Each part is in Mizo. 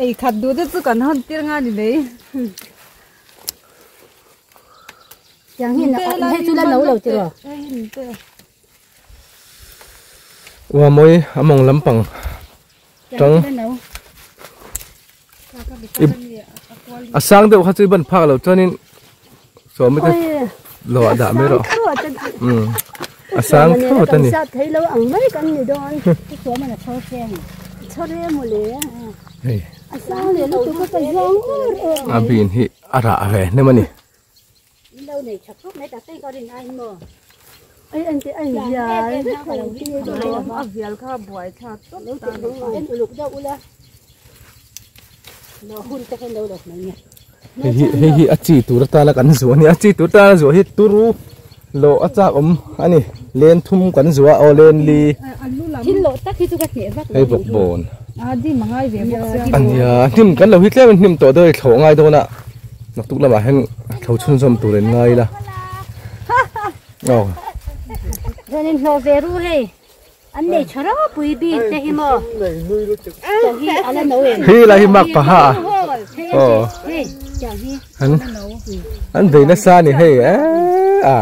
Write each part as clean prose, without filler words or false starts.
Ei khat duh te chu kan hawn tir nga ni mai. Tiang hi hei chu la no lo tiraw. Ua mawi a mawng lampang tang a sang deuh kha chu i ban phak lo chuanin sawm te lo ah dah mai rawh a sang thlawt a ni. Hei a bin hi a rah ve hnem a ni. Hei hi hei hi a chi tur atana kan zuah a ni a chi tur atana zuah hi turu lawh a chak awm a ni len thum kan zuah a aw len li hei bawk bawn a nia hnim kan lo hi tlem in hnim tawh dawn a ni thlawh ngai dawn a naktuk lamah hian thlo chhunzawm tur in ngai ila aw. Rawn inhlawh ve ru hei. An nei tha ropui bik te hi maw? Tiang hi a la no em? Hi lai hi mak paha a. Aw. Tiang hi. An an bei nasa ni hei eh a.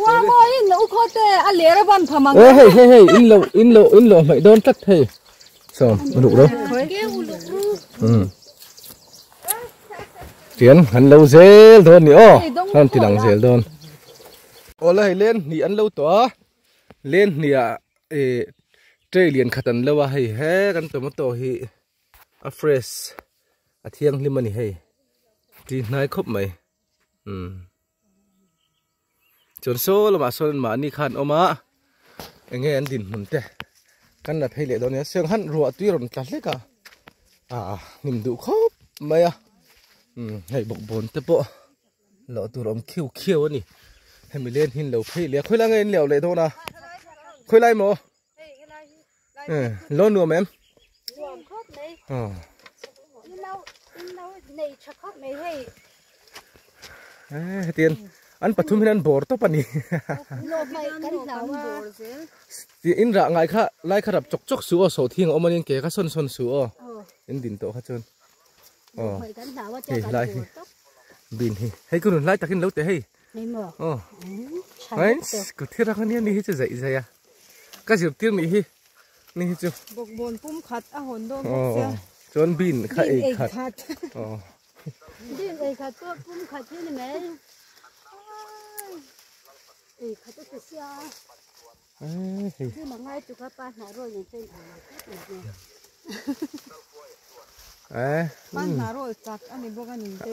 Ua maw in u khaw te a ler a ban pham ang. Eh hei hei hei in lo in lo in lo hmaih dawn tlat hei. Sawm uluk ro. Um. Tian an lo zel dawn ni aw. An ti lang zel dawn. Awle hei len hnih an lo tawh a. Len hniah ih tray lian khat an lo a hei he kan tomato hi a fresh a thianghlim a ni hei ti hnai khawp mai umm chuan saw lamah sawn mahni khan awm a eng nge an dinhmun te kan la phei leh dawn nia seng han ruah tui rawn tla hlek a ah hnim duh khawp mai a umm hei bawkbawn te pawh. Loh tur awm khiu khiu a ni. Hemi len hi an lo phei leh a, khawilai nge an leuh leh dawn a? Khawilai maw? Lo nuam em? Nuam khawp mai. In lo in lo nei tha khawp mai hei. Eh hetian an pathum hian an bawr tawp a ni. Kan hlau a. In rah ngai kha lai kha rap chawk chawk suh aw sawhthing a awm a nia ke kha sawn sawn suh aw. In din tawh kha chuan. Aw hei lai hi bin hi hei ku nun lai takin lo teh hei aw ai ku thil rang ania ni hi chu zaih zaih a ka zirtir nih hi ni hi chu bawkbawn pum khat a hawn dawn bawk sia chuan bin kha ei khat aw bin ei khat pawh pum khat hi ni mai ei khat a ti sia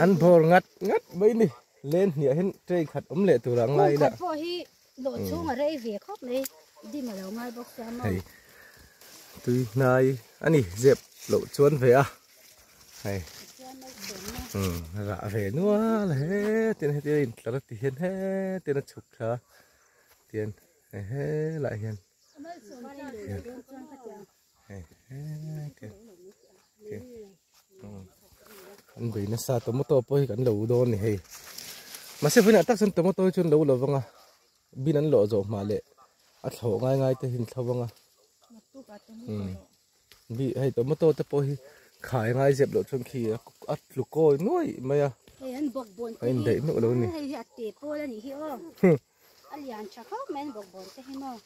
An bawr ngat ngat mai ni len hniah hian tray khat awm leh tur ang lai ila. Hei tui hnai a ni zep loh chuan ve a hei rah ve nual he tin heti a intlar a ti hian hetin a chhuk thla tian Hei helai hian hei he an bei nasa tomato pawh hi kan lo dawn a ni hei mahse vawiinah tak chuan tomato hi chu an lo lo vang a bin an lawh zawh hma leh a thlawh ngai ngai te hi an thlo vang a bi hei tomato te pawh hi khai ngai zep loh chuan khi a tlu kawi nuai mai a a indaih nuah lo a ni. A lian tha khawp mai an bawkbawn te hi maw.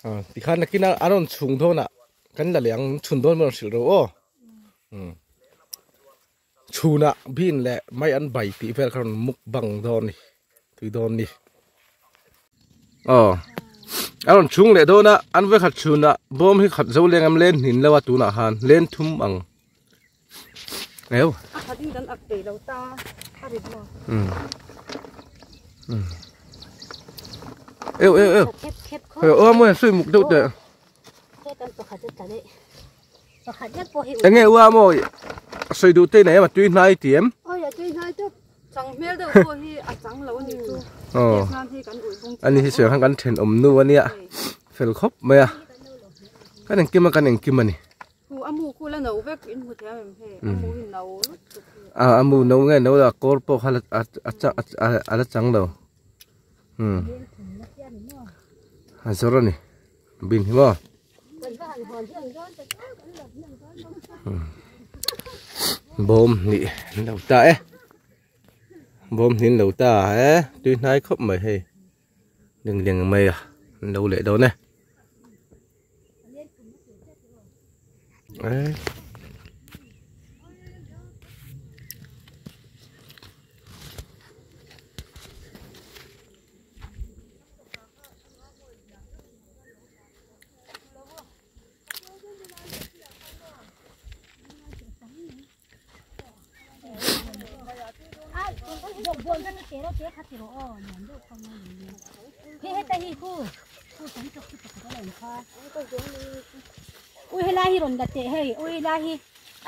Ah, tikhan nakin a rawn chhung dawn ah kan la leh ang chhun dawn maw hrilh ro aw. Um. Chhunah bin leh mai an bai tih vel kha rawn muk bang dawn ni. Tui dawn ni. Aw. A rawn chhung leh dawn a, an vekhat chhunah bawm hi khat zo leng am len hnin lo a tunah khan len thum ang. Eu. A khat in kan ak peih lo ta a rit maw. Um. Um. Eu eu eu. Hei o mo sui muk deuh te. Enge ua mo sui duh te nei em a tui hnai ti em. Oi a tui hnai tawp. Chang hmel deuh pawh hi a chang lo a nih chu. Aw. Ani hi suang khan kan thenawm nu ania. Fel khawp mai a. Kan engkim a kan engkim a ni. Hu a mu khu la no vek in hmu thiam em hei a mu hi no lutuk hi. A a mu no nge no la kawr pawh kha a a a la chang lo um a zawr a ni bin hi maw. Bawm hnih an lo ta e. Bawm hnih an lo ta e. Tui hnai khawp mai hei. Leng leng mai a an lo leh dawn e. E. Ui helai hi rawn la teh hei ui lai hi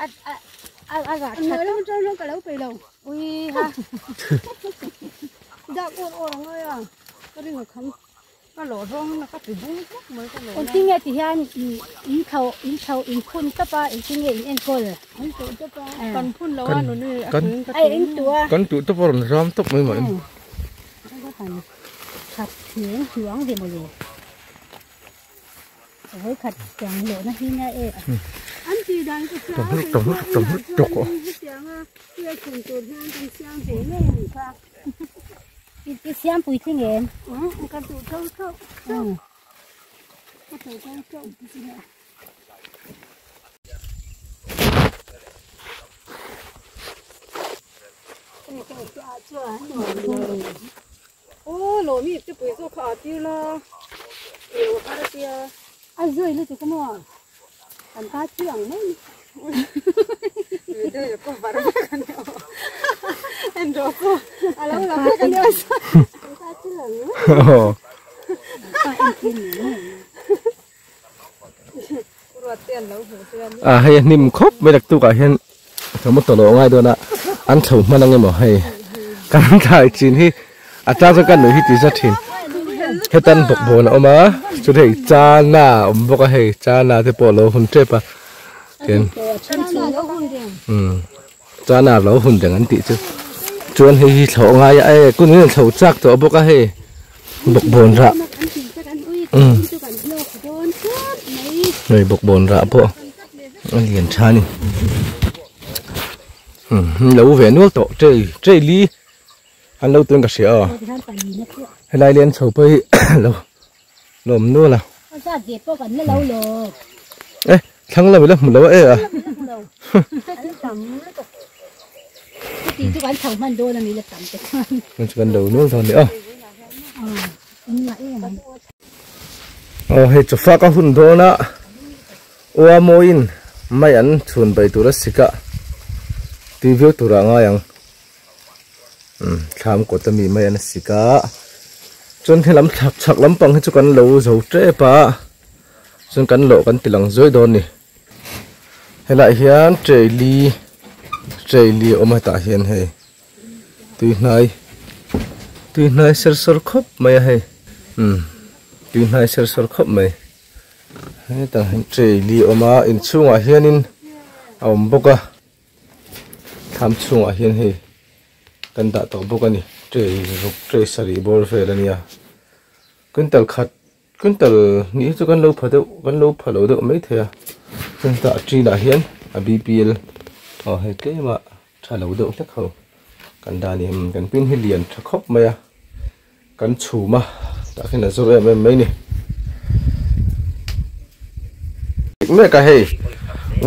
a a a rah that ka lo peih lo ui ha dak awr awr ang a ka ring a kham ka lawh zawng na ka ti bung hmuk mai ka lawh Eng tinge ti hian in tho in tho in phun tawp a eng tinge in enkawl an tuh tawp a kan phun lo a nuni a tuin ka ai in tuh a kan tuh tawp a rawn ram tawp mai mai khat hnuang hnuang ve mawle vawi khat tiang lawh na hi nia e an ti dan ka hria tam tam tam tuk a hetiang a tia chhun tur hian kan siam ve ngei ni kha I siam pui tling em? Ka duh tho tho. Ka duh tho tho. Oh, lo mi te pui zo kha tir la. Yêu har tia. A zui lu chu ka maw? Kan ta thi ang mai ni. Video ko var ka ni. En ro ko. Alo la ka ni. Kan ta thi lang. À hay nim khop mai dak tu ka hian ka to lo ngai do na an tho man ang emaw hei kan thai chin hi a cha chu kan lui hi ti za thin hetan bawk bawn a awm a chu hei chana awm bawk a hei chana te pawh lo hun tep a tin chana lo hun reng an tih chu chuan hei hi thlawh ngai a e kun in thlo chak tawh bawk a hei bawk bawn rah hei bawk bawn rah pawh a lian tha a ni lo ve nual tawh tei tei li an lo tun ka hria a helai lian chho pawh hi lo lawm nual a e thlang lam ila hmu lo a e a chu kan lo nual dawn ni a aw hei chawfa ka hun dawn a oa mawiin mai an chhun bai tur a sik a tui viau turah ngai ang thlam kawt ami mai an sik a chuan helam chhak chhak lampang hi chu kan lo zo tep a chuan kan lawh kan ti lang zuai dawn a ni helaiah hian tray li tray li a awm a hetah hian hei tui hnai tui hnai ser sawr khawp mai a hei umm tui hnai ser sawr khawp mai hetah hian tray li a awm a inchhungah hianin a awm bawk a thlam chhungah hian hei kan dah tawh bawk a ni tray ruk tray sarih bawr vel a nia quintal khat quintal hnih hi chu kan lo pha deuh kan lo pha lo deuh mai thei a chuan hetah a ṭinah hian a B_P_L aw hei tlem a tha lo deuh hlek ho kan dah a ni kan pin hi lian tha khawp mai a kan chhum a tah khian a zawr em em mai a ni mek a hei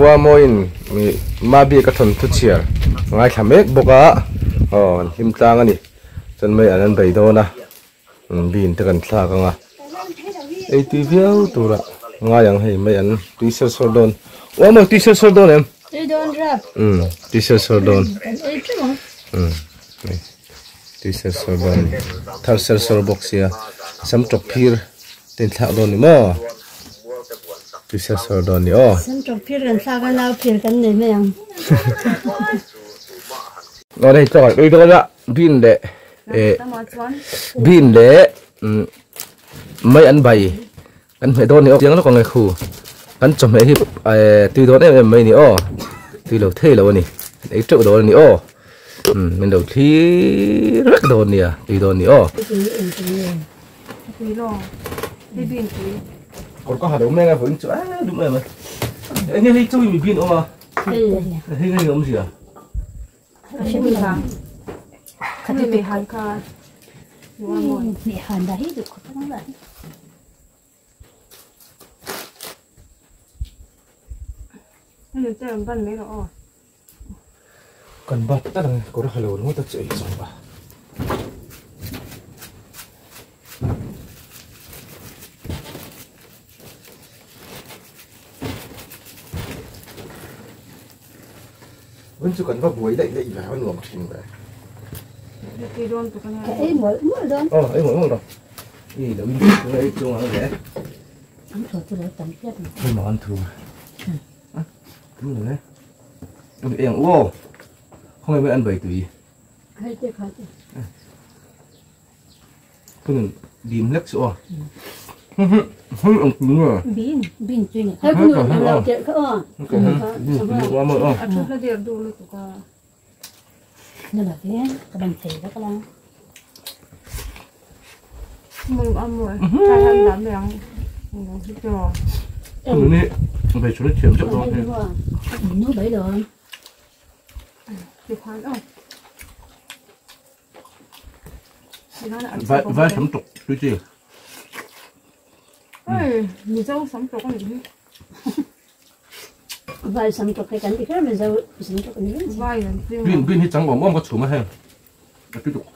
ua mawiin ih mabiak a thawn thu chhiar ngaithla mek bawk a aw an hlim tlang a ni chuan mai an an bei dawn a bin te kan thlak ang a ei tui viau turah ngai ang hei mai an tui ser sawr dawn ua mawi tui ser sawr dawn em tui dawn rap umm tui ser sawr dawn kan ei teuh ang umm tui ser sawr dawn thar ser sawr bawk sia sam tawp phir te in thlak dawn ni maw tui ser sawr dawn ni aw sam tawp phir kan thlak a nau phir kan nei mai ang aw hei tawk ah ui dawn a bin leh eh bin leh mai an bai kan hmeh dawn ni aw chiang lawk ang e khu kan chawhmeh hi eh tui dawn em em mai ni aw tui lo thei lo a ni ei teuh dawn a ni aw umm min lo thlir vek dawn nia tui dawn ni aw kawr ka ha lo mek a vawiin chu a dum em a. Enge hei chawi mi bin awm a. Hei nge awm zia. Khati mi han kha. Mi han da hi du khop ang la. Hei te an ban mai rawh aw. Kan bat tak ang kawr ha lo ringawt a chu ei zawng a. Vân chu kan va buai daih daih ve a nuam thin ve. Ka ei mawlh mawlh dawn. Aw ei mawlh mawlh rawh. I lo in chu ei chung ang le. An thu chu lo tam piat ang. Hei mah an thu. Tum lo e. An eng uaw. Khawnge mai an bai tui. Hei te kha te. Kun dim hlek chu aw. Hei ang tui nge. Bin bin tui nge. Hei kun lo tel kha aw. Bin tui wa mo aw. A thu hla der du lutuk a. Na la ve ka ban thei vak la. Mum a mu. Thai han dah mai ang. Kun ni bai chu thiam chauh dawn he. Nu bai lo. Ti khan aw. Vai sam tuk tui chi. Oi, Mizo sam tuk ani hi. Vai sam tuk cái kan ti kher Mizo sam tuk ani. Vai an ti. Bin bin hi chang om om ka chhum a heng. A tui tuk.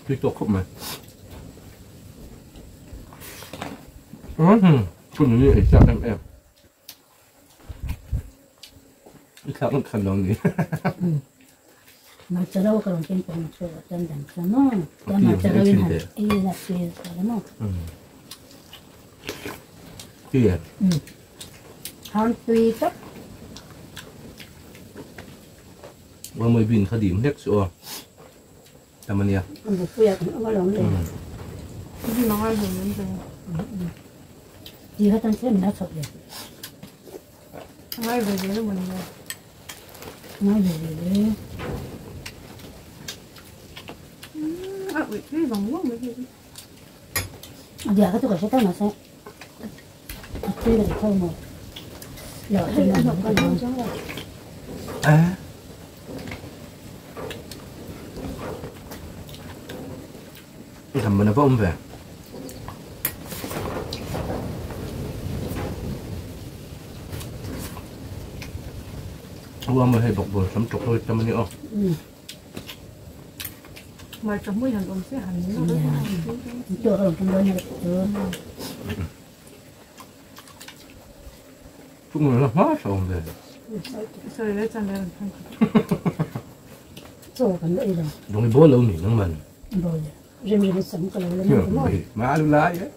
Tui tuk khop mai. Kun ni ei chak em em. I thlak ngawt khan lo ni. Mà chờ đâu còn trên phòng chỗ chân đằng sau nó cho mà chờ đâu in hẳn y là tùy rồi nó. Tùy à? Hòn tùy cấp. Qua mười bình khá điểm hết rồi. Tạm anh nha. Một phu cũng có lòng đấy. Cái nó ai rồi mình Gì hết tan xem nó sập rồi. Ngay về về nó mình rồi. Ngay về về. À, ui, cái vòng quá mấy cái. Giờ cái tôi còn sẽ tới mà sao? Tôi là thôi mà. Rồi tôi làm cái gì? À. Cái thằng mình nó có ông về. Qua mà hay bọc bột sắm trục thôi cho mình nữa. Mà trong mùi hàn ông sẽ hàn nữa. Chỗ ở trong bên này. Chúng người nó hóa xong rồi. Sao lại chẳng lẽ không? Chỗ còn nữa rồi. Đúng bố lâu nhỉ nó mình. Bố. Rồi mình sống cái lâu lắm. Má luôn lái ấy.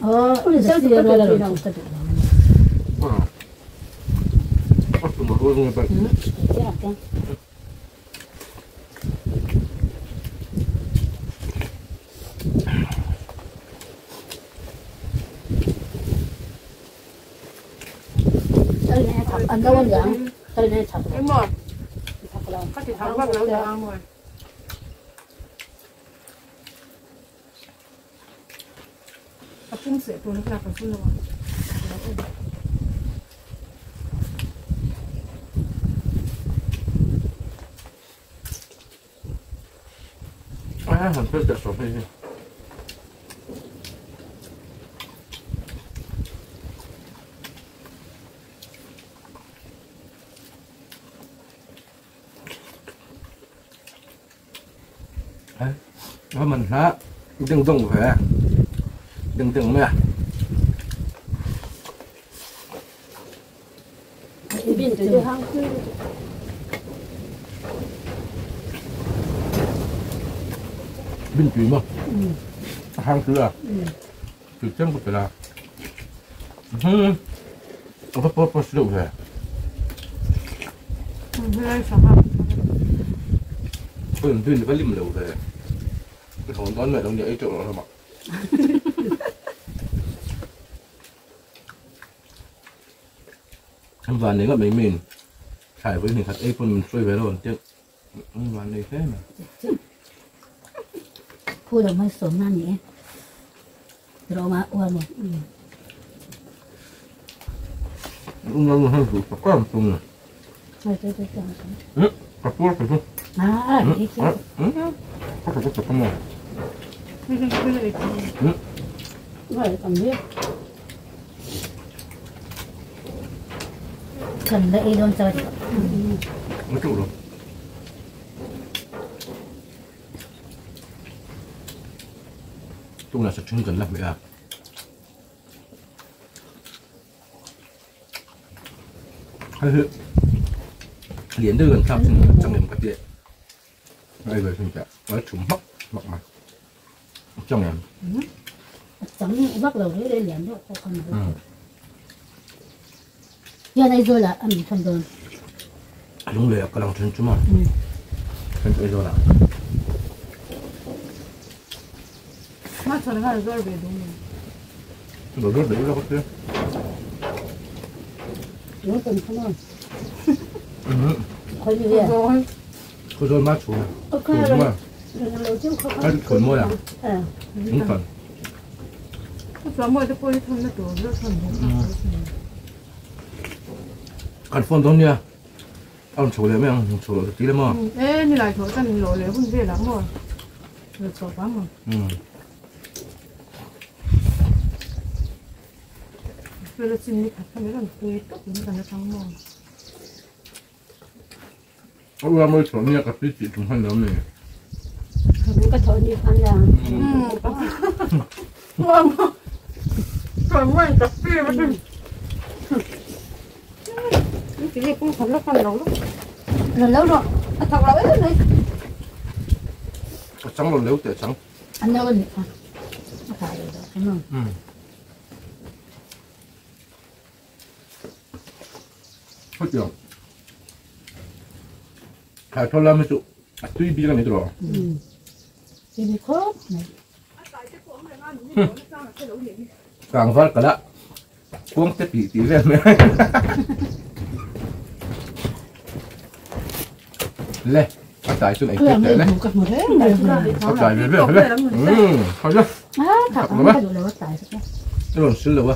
Ờ, sao thì rồi là rồi. Ăn đâu ăn dạng, tới đây thọc. Em mò. Có thể thọc bắt đầu ăn rồi. À, phun sữa tôi nó là phải phun rồi. À, hẳn phết đẹp rồi. Nó mình há đừng đừng phải đừng đừng mẹ bình tùy mà hàng thứ à từ chân của là có có có sử dụng về tôi tuyên phải lim lều về còn đón mẹ đồng nhảy chỗ nó mà em vào nếu mà mình xài với mình thật ấy con mình xuôi về rồi chứ vào đây thế mà พูดออกมาสมนั่นนี่ Roma ua mo. Cần lấy đón chơi. Nó trụ rồi. Tung là sẽ trưng gần lắm vậy à. Liền đưa gần tháp trong điểm cái tiện. Đây rồi mình sẽ chúng mắc mắc mà. Trong này. Chẳng bắt đầu với đây liền đó không được. Giờ này rồi là ăn không được. Đúng rồi, cái lòng chân chúng mà. Chân rồi là. Mà sao lại rồi về đúng không? Rồi rồi đấy là cái. Nó còn không ngon. Khỏi gì vậy? Khỏi rồi má chủ. Ok rồi. Cái khỏi mua à? Đúng rồi. Cái mua cái bôi thơm nó đồ nó thơm. Còn phone đó nha. Ông chủ lấy mấy ông chủ tí lắm mà. Ê, như lại chỗ chân lỗ lấy cũng dễ lắm rồi. Được chỗ quá mà. Rồi xin đi khách mấy lần tôi tốt cũng cần nó thắng mà. Ông làm mấy chỗ này cái gì cũng hay lắm này. Cái chỗ này ăn là. Ngon. Rồi mấy cà phê mà. Cái gì cũng thật là con lâu lắm. Rồi lâu rồi. Thật lâu ấy này. Trắng rồi lâu để trắng. Ăn đâu rồi. Phải rồi, đúng không? Ừ. Hết rồi. 다 졸라면서 수입비가 내들어. 수입이 커? Càng phát cả lạ. Cuống tiếp bị tí lên nữa. Lên, bắt tay xuống này tiếp để lên. Bắt tay về về về. Ừ, thôi chứ. À, thật không có được bắt tay sao? Cái lồn xíu rồi.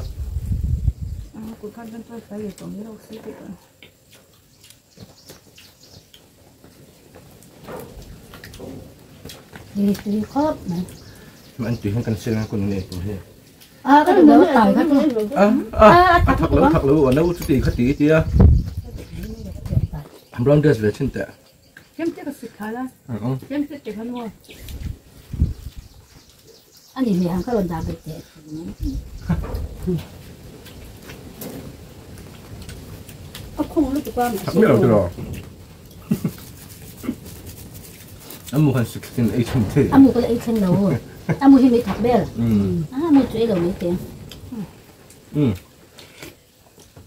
Đi đi khóc này. Mà anh tùy hắn cần xem con này cũng thế. À, cái đó tỏi cái À, à, thật lâu ở đâu tí khát tí tí à. Brown dress về trên tệ. Kem cái sực khá là. Kem cái khá ngon. Anh thì mình hàng cái đà bệt tệ. À, không lúc qua. Thật biết rồi. Anh mua hàng sực tiền ấy không thế. Anh mua cái ấy không đâu. Anh mua thì mới thật bè. À, mua chuối đâu mấy tiền. Ừ.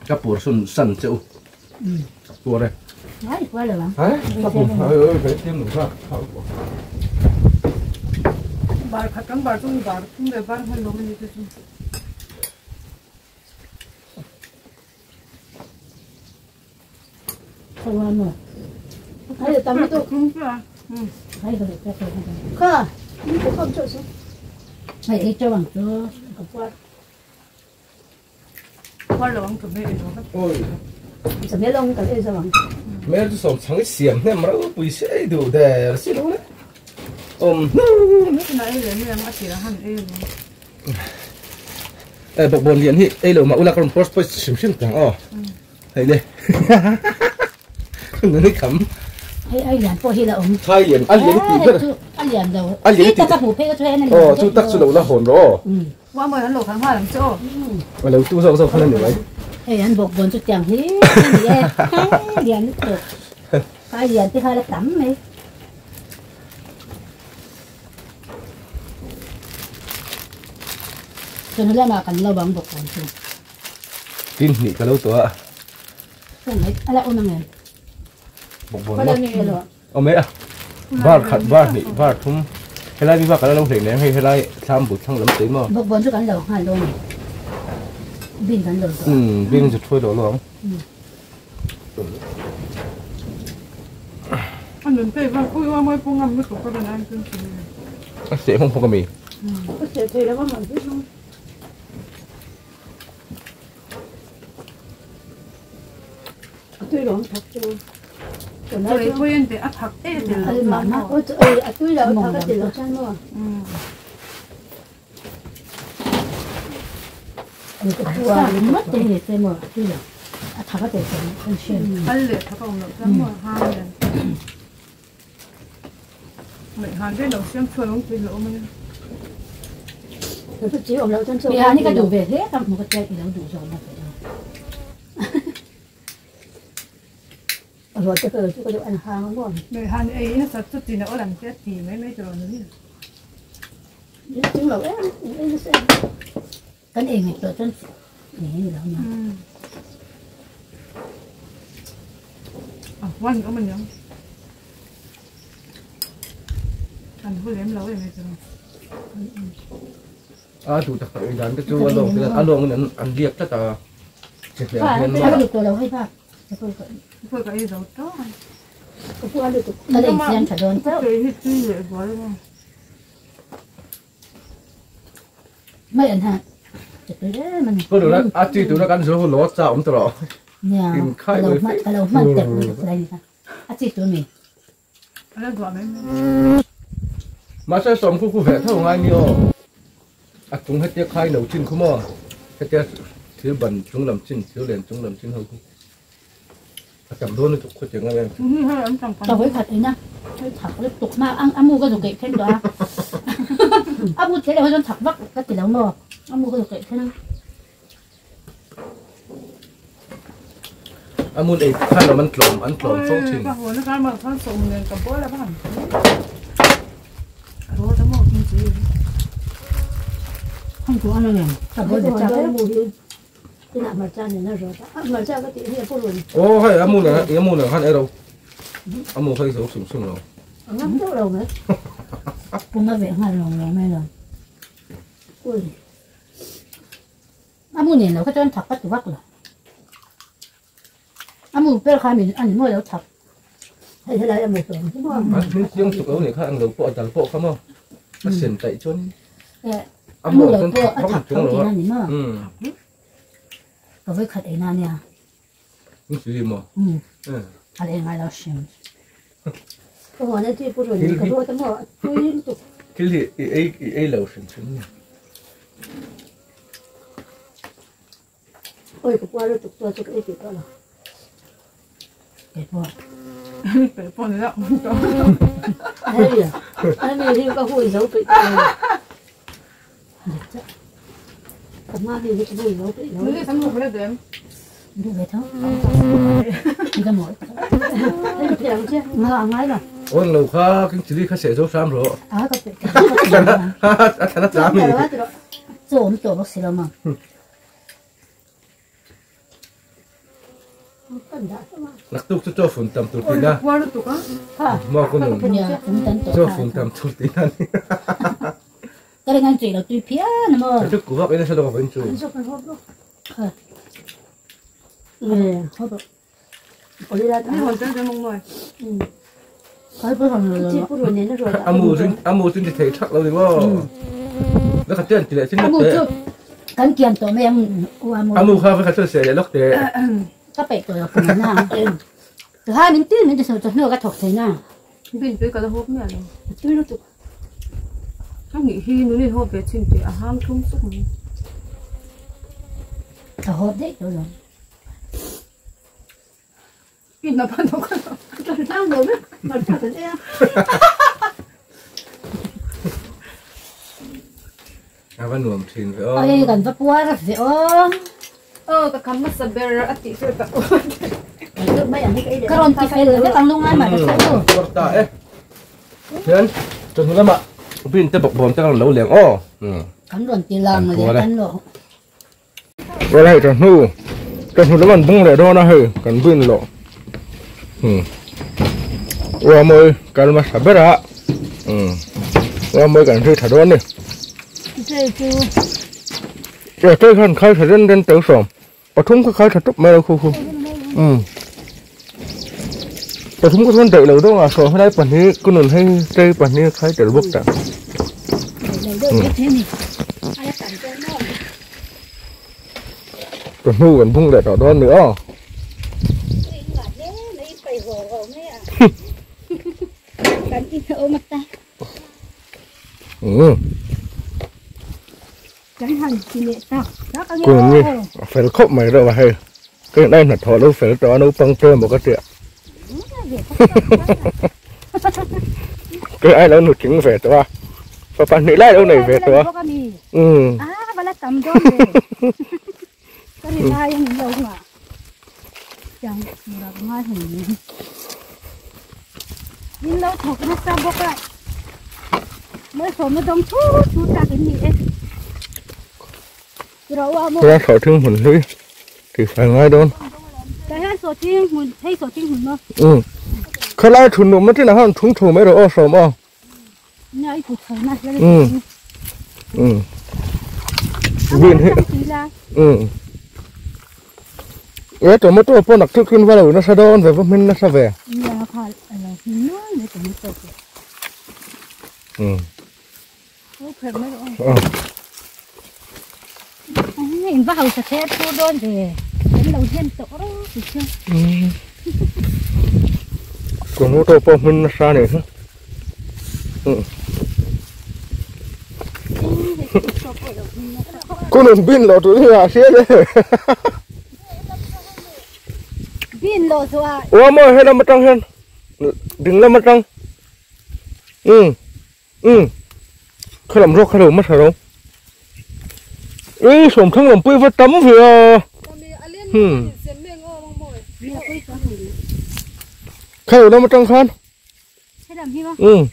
Cái bùa xuân săn chịu. Bùa đây. Đấy, qua rồi bạn. Đấy, ơi, phải tiêm đủ ra. 말 가끔 말 좀 말, 근데 말은 너무 이제 좀. không mà. Hay là tao tôi không phải. Ừ. Hay là cái cái không. Không không cho xuống. Hay cho bằng cho qua. Qua là bằng cái gì đó. Ôi. Sao mấy ông cái gì sao bằng? Mấy đứa sống chẳng xiêm nè mà nó bùi sẽ đủ để xin lỗi. Này là mình ăn chỉ là ăn ấy. Ê bọc bồn liền hi, ấy là mà ula con post post xím xím thằng ó. Hay đi. Nó cắm. Hay ai liền po hi là ông. Thay liền, ăn liền tí cái. Ăn liền đâu. Ăn liền tí. Tất cả mù phê cái thuê này. Ờ, chú tắc chú đầu là hồn rồi. Qua mời hắn lột hắn hoa làm chỗ. Mà lâu tu sao sao không được vậy. Hay ăn bọc bồn chút chẳng hi, liền được. Ai liền tí hai là tắm mấy. Cho nên là mà cần lâu bằng bọc bồn chú. Tin nhị cái lâu tuổi. Không mấy, ai lại ôn năng Bọc bồn mà. Ông mấy à? Var khát var nhị var thum. Hay là vi var cái lâu hình này hay là tham bút thăng lắm tí mà. Bọc bồn chú cần lâu hai lâu. Pin cần lâu. Ừ, pin chỉ thôi đó luôn. Anh đừng thấy var ôi ôi phong ngâm nước của con anh cưng. Sẽ không không có mì. Sẽ thấy là có mì không? A tu tak tak dan te chu along along an an liak tlat a che hle hian ma có được đó à chi tụi nó ăn số lỗ sao cũng tụi nó khai rồi mà sao xóm khu khu vẽ thâu ngay nhiều à chúng hết tiếc khai nấu chín không mà hết tiếc thiếu bẩn chúng làm chín thiếu liền chúng làm chín hơn không à cầm đôi nó chụp khuất tiếng em tao với thật đấy nhá thật nó tục mà ăn ăn mua cái đồ kệ thêm đó ăn mua thế là hơi thật vắt cái tiền đâu mà ăn mua cái đồ kệ thêm ăn mua ấy khăn là mình trộm ăn trộm phong trình không có ăn rồi ô hay ăn mua này ăn mua này khăn ấy đâu ăn mua hay sống sung sung rồi ngắm đâu đâu đấy cũng nó về ngay rồi rồi mấy rồi ăn mua này nó cái chân thật bắt bắt rồi ăn mua bên khai mình ăn mua đâu thật hay là ăn mua rồi ăn riêng chụp ấu này khác ăn được bộ đàn bộ không không nó xiên tẩy chôn ăn mua được bộ ăn thật không thì ăn gì mà có với khát ấy nè cái gì mà ừ ăn ấy ngay đó xem cái gì ấy ấy lâu sinh sinh ôi cái qua rồi tụt tôi cái gì đó là cái qua cái qua nữa hay à anh mình đi có hồi dấu bị còn ma thì cái hồi dấu bị nó cái một cái đấy được vậy thôi cái mỗi mà ngay rồi ôn lâu kha cái chỉ đi kha sẽ dấu sam rồi à có thể nó sam rồi做我们做不死了嘛 นักตุกจะฝุ่นตำตุตีนะมอคนหนึ่งจะฝุ่นตำตุตีนะ ก็เลยงานจีเราตุยเพี้ยนมั้ง จะกูว่าไอ้นี่ฉันต้องเป็นจู เขาบอกเขาพูดของเรา อามูซึ่งอามูซึ่งจะเทชักเราเลยว่าแล้วเขาเตือนจีเลยซึ่ง อามูจุกันเกียนตัวไม่ยัง อามูเขาเขาเตือนเสียเลยล็อกเตะ ก็ไปตัวคนนั้นนะแต่ถ้ามันตื้นมันจะสูดจะเนื้อกระถกใส่หน้า เป็นไปกระทบเนี่ยเลย ตื้นรู้สึก ถ้าหนีที่นู่นนี่ทบไปชิ้นเดียวห้ามทุ่มสุก กระทบได้ตัวหนึ่ง กินน้ำพันธุ์กัน จะตั้งเลยไหมมันจะเป็นเอ๊ะ อาวันหนุ่มชินไปอ๋อ ไอ้กันตะปัวรักเสียอ๋อ เออแต่คำว่าสเบอร์อติเสือก กระรอนที่ไฟเลยไม่ต้องลงงานมาจะใส่ตัว ตาเอ๊ะเพื่อนจนถึงแล้วมาบินจะบอกผมจะกำลังเหลวเหลียงอ๋อ กันรอนตีลังเลยกันหรอ เวลาจนหูจนหูแล้วมันบุ้งเลยด้วยนะเฮ้ยกันบินหรอว่ามือกันมาสับเบระว่ามือกันคือถัดวันนี่เจ้าเจ้าขันใครถัดเล่นเล่นเต๋อสองปทุมก็ใครถัดตุ๊บไม่เราคู่คู่ปทุมก็ท่านเต๋อเราต้องอาศัยให้ได้ปันนี้ก็หนุนให้ใจปันนี้ใครเต๋อบุกแต่ตัวนู้นพุ่งเลยต่อด้านเนื้อ Ôm ta. Ừ. Chẳng hành thì mẹ ta. Cùng như phải khóc mày rồi mà hay. Cái này là thọ đâu phải cho nó băng tơ một cái chuyện. Cái ai đó nụt trứng về tôi và bạn nữ lại đâu này về tôi. Ừ. À, và là tầm đó. Cái này ai cũng đâu mà. Chẳng là ngay hình. Nhưng lâu thuộc nó sao bốc lại. Mới số mới đông chú chú ta cái gì ấy. Ra khỏi thương hồn lưỡi thì phải ngay đón. Cái hết số thiên hồn, hay số thiên hồn không? Ừ. Khi lại thùng nụ mất thì là hắn thùng thùng mấy rồi ô sổ mà. Ừ. Ừ. Viên hết. Ừ. Ế tụi mất tụi bọn đặc thức khuyên vào nó sao đón về với mình nó sao về. Ừ. Mình vào sẽ thế thu đón về. Đến đầu tiên tổ đó thì chưa. Ừ. Còn mô tô bọn mình nó sao này hả? Ừ. Cô nền pin lọ tụi là xe đấy. Pin lọ tụi à? Ủa mà hay là mặt trăng hơn? Đừng là mặt trăng. Ừ. Ừ. Khi làm rốt khi làm mất rồi. Ê, sổm thân làm bươi với tấm về. Ừ. Khi làm mặt trăng khan. Ừ.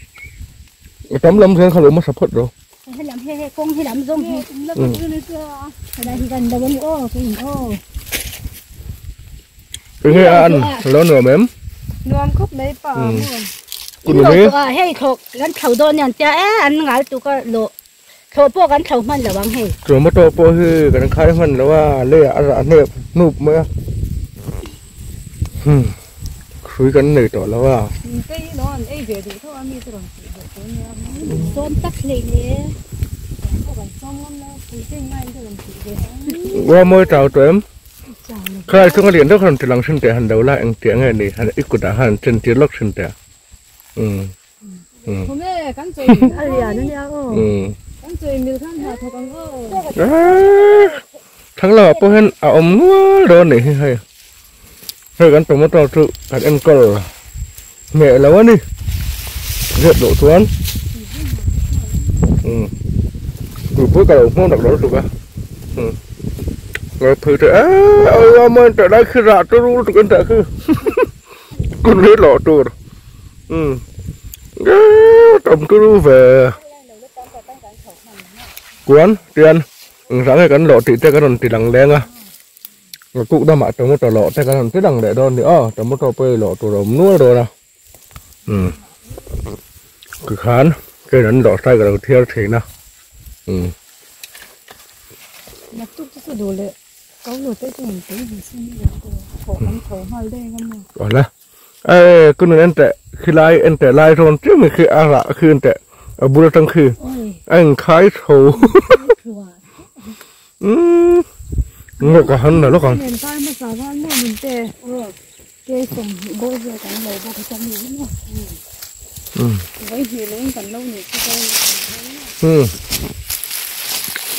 Tấm lâm thế không mất sập hết rồi. Hay làm hay con hay làm rong thì đây thì gần đâu ô cái ô. Cái nghe ăn nó nửa mềm. Nửa khúc mấy bò. Cũng được hay thuộc gắn thầu đôi nhàn cha ăn ngái tụ có lộ thầu po gắn thầuมันlà bằng hay. Rồi mất đồ po hư cái khaiมันlàว่าเลยอะไรเนี่ยนุบมั้ยอืมคุยกันหนึ่งต่อแล้วว่า cái nó ăn ấy về thì thôi ăn mi tôi tôm tắc lì nèว่ามื่อเจ้าตัวเอ็มใครช่วงเรียนต้องหันหลังเส้นแต่หันเดาละอังเตียงไงนี่หันอีกกุดหันเส้นเตียล็อกเส้นแต่อืมอืม อะไรนั่นเนี่ย อืม กันจุยมีขั้นหาทองก็ ทั้งเราพวกเห็นเอาอมนัวโดนนี่ให้ให้กันตัวมันตัวจุกันเอ็นก็เหนื่อยแล้ววะนี่เรียบโดดทวนอืมกูพูดกับเราห้องดักรถถูกปะอืมเราเพื่อจะเออมันจะได้คือระตัวรู้ถูกกันแต่คือกูเลือดหล่อตัวอืมตำตัวรู้เวกวนเตียนsáng ngày cắn lọ thì cái đòn thì lằng đen à cụ đã mà trong một trò lọ cái đòn cái đằng để đòn thì trong một trò bơi lọ trò đầm nuôi rồi nè ừ cứ khán cái đòn lọ sai cái đầu theo thì nè ừ còn là ê cứ nên tệ khi lai anh tệ lai rồi chứ mình khi ăn lạ khi anh tệ ở bữa trăng khi anh khai thầu อืมงกหันนะลูกกันอืมอืม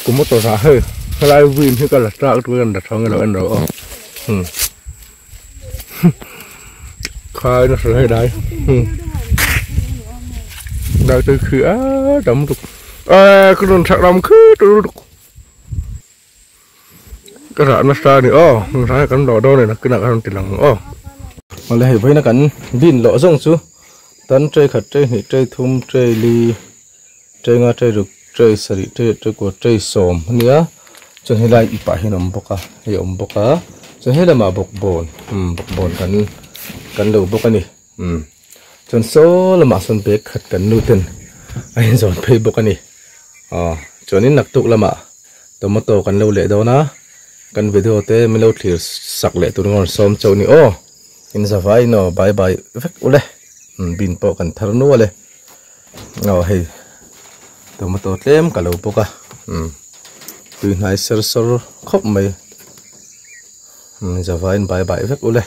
กูไม่ตัวสาเฮ้ยอะไรวิ่งที่กันละจ้าตัวกันละท้องกันละอันเราอืมใครน่าจะให้ได้อืมได้ตัวคืออ้าดำตุกเอ้คือโดนชักดำคือตัวตุกกระดาษมาซาเนี่ยอ๋อมันใช้กันดอดเนี่ยนะคือหนักกันติดหลังอ๋อมาเลยไว้นะกันดินหล่อส่งซูตันใจขัดใจหิใจทุ่มใจลีใจงาใจรุกใจสริใจใจกวดใจสมเนี่ยจนให้ได้อีปะให้นมบกะให้อมบกะจนให้ละมาบกบนบกบนกันกันดูบกกันนี่จนโซ่ละมาส่วนเบกขัดกันนู่นไอ้ส่วนเพบกกันนี่อ๋อจนนี้หนักตุกละมาตัวมาโตกันเร็วเละเดานะกันวิดีโอเต้ไม่เล่าถือสักเละตัวงอนซ้อมเจ้านี่โอ้อินสบายเนาะบายบายเฟกอุเลยบินโปกันทารุณวะเลยเอาให้ตัวมาตัวเต็มกันเลยปกะตื่นหายเซอร์เซอร์ครบไหมสบายบายบายเฟกอุเลย